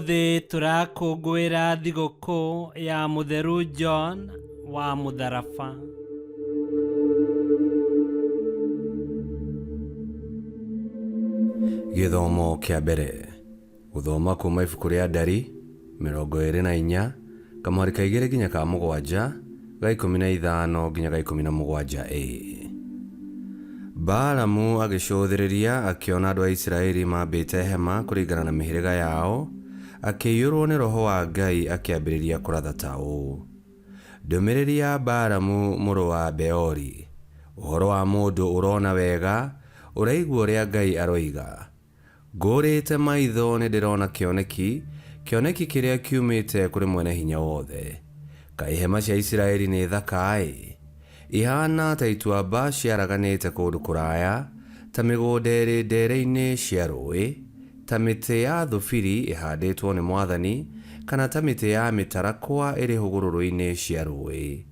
Ũmũthĩ tũrakũngũĩra thigũkũ ya Mũtheru John wa Mũtharaba. Gĩthomo kĩa mbere. Gũthoma kuuma ibuku rĩa Ndari, 24, kamũhari ka igĩrĩ nginya ka mũgwanja, ga 15 nginya ga 17 a. Balamu agĩcũthĩrĩria akĩona andũ a Isiraeli maambĩte hema kũringana na mĩhĩrĩga yao, akĩiyũrwo nĩ roho wa Ngai akĩambĩrĩria kũratha ta ũũ, Ndũmĩrĩri ya Balamu mũrũ wa Beori, ũhoro wa mũndũ ũrona wega, ũraigua ũrĩa Ngai aroiga. Ngũũrĩte maitho nĩndĩrona kĩoneki, kĩoneki kĩrĩa kiumĩte kũrĩ Mwene-Hinya-Wothe. Kaĩ hema cia Isiraeli nĩ thaka-ĩ! Ihaana ta ituamba ciaraganĩte kũndũ kũraya, ta mĩgũnda ĩrĩ ndeere-inĩ cia rũũĩ, ta mĩtĩ ya thubiri ĩhandĩtwo nĩ Mwathani, kana ta mĩtĩ ya mĩtarakwa ĩrĩ hũgũrũrũ-inĩ cia rũũĩ.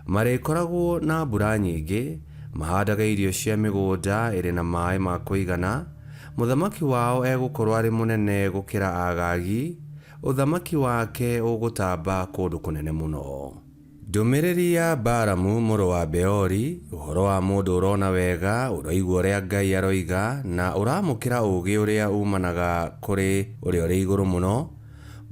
Marĩkoragwo na mbura nyingĩ, mahandage irio cia mĩgũnda ĩrĩ na maaĩ ma kũigana. Mũthamaki wao egũkorwo arĩ mũnene gũkĩra Agagi, ũthamaki wake ũgũtamba kũndũ kũnene mũno. Ndũmĩrĩri ya Balamu mũrũ wa Beori, ũhoro wa mũndũ ũrona wega, ũraigua ũrĩa Ngai aroiga, na ũramũkĩra ũũgĩ ũrĩa uumanaga kũrĩ Ũrĩa Ũrĩ Igũrũ Mũno,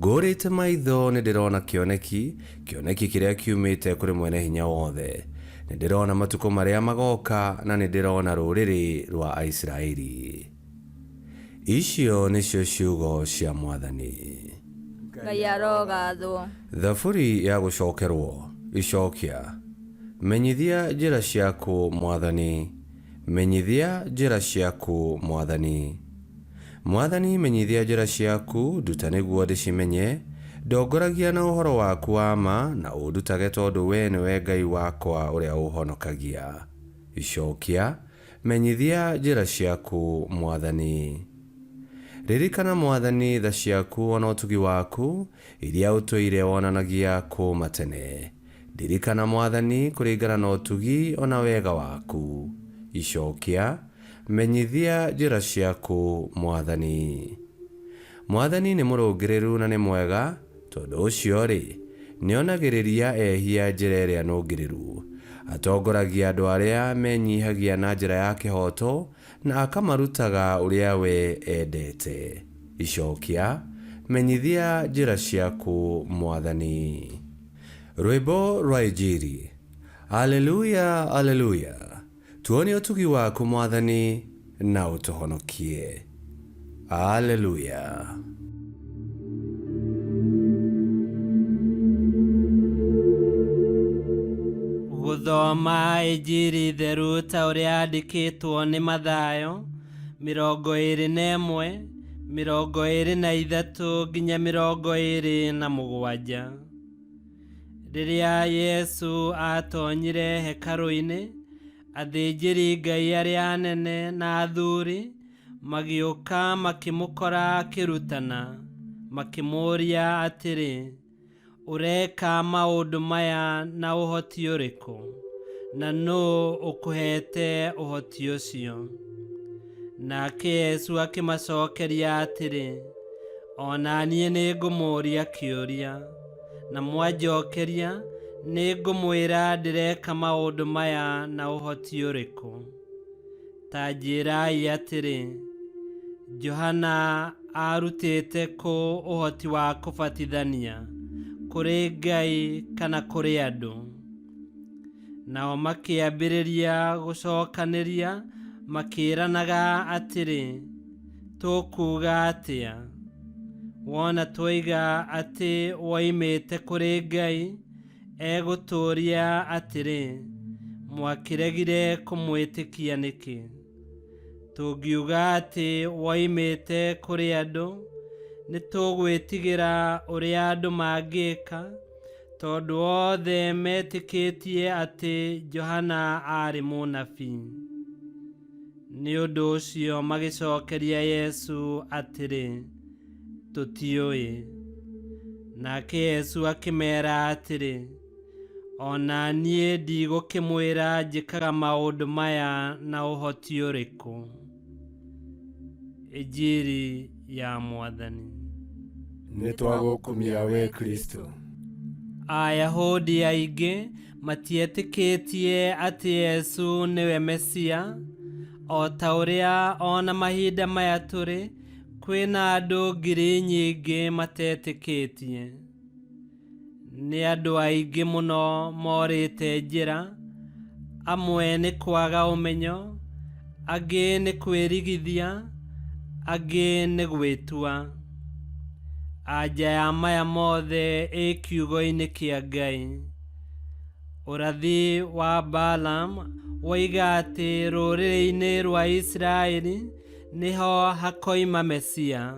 Ngũũrĩte maitho nĩndĩrona kĩoneki, kĩoneki kĩrĩa kiumĩte kũrĩ Mwene-Hinya-Wothe. Nĩndĩrona matukũ marĩa magooka, na nĩndĩrona rũrĩrĩ rwa Aisiraeli. Icio nĩcio ciugo cia Mwathani. Ngai arogathwo. Thaburi ya gũcokerwo. Icokia. Menyithia njĩra ciaku, Mwathani, menyithia njĩra ciaku, Mwathani. Mwathani menyithia njĩra ciaku, nduta nĩguo ndĩcimenye, ndongoragia na ũhoro waku wa ma, na ũndutage tondũ wee nĩwe Ngai wakwa ũrĩa ũũhonokagia. Icokia, Menyithia njĩra ciaku, Mwathani. Ririkana, Mwathani, tha ciaku o na ũtugi waku, iria ũtũire wonanagia kuuma tene. Ndirikana, Mwathani, kũringana na ũtugi o na wega waku. Icokia, Menyithia njĩra ciaku, Mwathani. Mwathani nĩ mũrũngĩrĩru na nĩ mwega, tondũ ũcio-rĩ, nĩonagĩrĩria ehia njĩra ĩrĩa nũngĩrĩru. Atongoragia andũ arĩa menyihagia na njĩra ya kĩhooto, na akamarutaga ũrĩa we endete. Icokia, Menyithia njĩra ciaku, Mwathani. Rwĩmbo rwa Injiri. Aleluya, Aleluya! Tuonie ũtugi waku, Mwathani, na ũtũhonokie. Aleluya! Gũthoma Injiri theru ta ũrĩa yandĩkĩtwo nĩ Mathayo 21, 23 nginya 27. Rĩrĩa Yesu aatonyire hekarũ-inĩ, athĩnjĩri-Ngai arĩa anene na athuri magĩũka makĩmũkora akĩrutana, makĩmũũria atĩrĩ, Ũreka maũndũ maya na ũhoti ũrĩkũ? Na nũũ ũkũheete ũhoti ũcio? Nake Yesu akĩmacokeria atĩrĩ, O na niĩ nĩngũmũũria kĩũria, na mwanjokeria, nĩngũmwĩra ndĩreka maũndũ maya na ũhoti ũrĩkũ. Ta njĩrai atĩrĩ, Johana aarutĩte kũ ũhoti wa kũbatithania, kũrĩ Ngai kana kũrĩ andũ? Nao makĩambĩrĩria gũcokanĩria makĩĩranaga atĩrĩ, Tũkuuga atĩa? Wona twoiga atĩ woimĩte kũrĩ Ngai, egũtũũria atĩrĩ, 'Mwakĩregire kũmwĩtĩkia nĩkĩ? Tũngiuga atĩ woimĩte kũrĩ andũ, nĩtũgwĩtigĩra ũrĩa andũ mangĩka, tondũ othe metĩkĩtie atĩ Johana aarĩ mũnabii. Nĩ ũndũ ũcio magĩcokeria Yesu atĩrĩ, Tũtiũĩ. Nake Yesu akĩmeera atĩrĩ, O na niĩ ndigũkĩmwĩra njĩkaga maũndũ maya na ũhoti ũrĩkũ. Injiri ya Mwathani. Nĩ twagũkumia we Kristo. Ayahudi aingĩ matietĩkĩtie atĩ Yesu nĩwe Mesia, o ta ũrĩa ona mahinda maya tũrĩ kwĩna andũ ngiri nyingĩ matetĩkĩtie. Nĩ andũ aingĩ mũno morĩte njĩra, amwe nĩ kwaga ũmenyo, angĩ nĩ kwĩrigithia, angĩ nĩ gwĩtua. Anja ya maya mothe ĩ kiugo-inĩ kĩa Ngai. Ũrathi wa Balaam woiga atĩ rũrĩrĩ-inĩ rwa Isiraeli nĩho hakoima Mesia.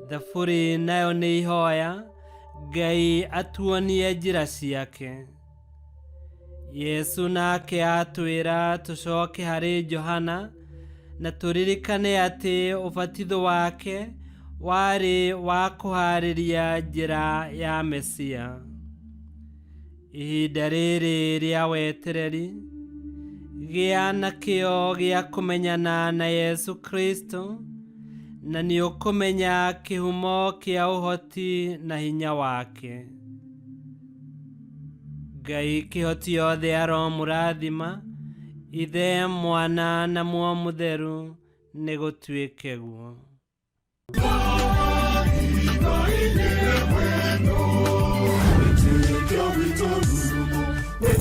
Thaburi nayo nĩ ihoya Ngai atuonie njĩra ciake. Yesu nake atwĩra tũcoke harĩ Johana na tũririkane atĩ ũbatitho wake warĩ wa kũhaarĩria njĩra ya Mesia. Ihinda rĩrĩ rĩa wetereri, gĩa na kĩyo gĩa kũmenyana na Yesu Kristo, na nĩ ũkũmenya kĩhumo kĩa ũhoti na hinya wake. Ngai kĩhoti yothe aromũrathima, Ithe, Mwana na Muoyo Mũtheru, nĩ gũtuĩke guo.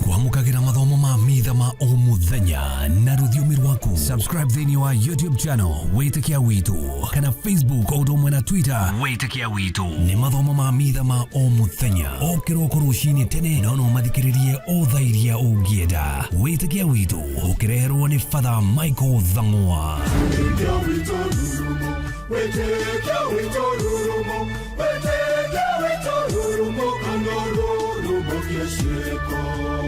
Kwamũkagĩra mathomo ma mitha ma o mũthenya na rũthiomi rwaku. Subscribe thĩinĩ wa YouTube channel Wĩtĩkia Witũ kana Facebook o ũndũ ũmwe na Twitter Wĩtĩkia Witũ. Nĩ mathomo ma mitha ma o mũthenya o kĩroko rũcinĩ tene, no no mathikĩrĩrie o thaa iria ũngĩenda. Wĩtĩkia Witũ ũkĩreherwo nĩ Father Michael Thang'wa. Wĩtĩkia witũ rurumo, wĩtĩkia witũ rurumo, kana rurumo kĩciĩko.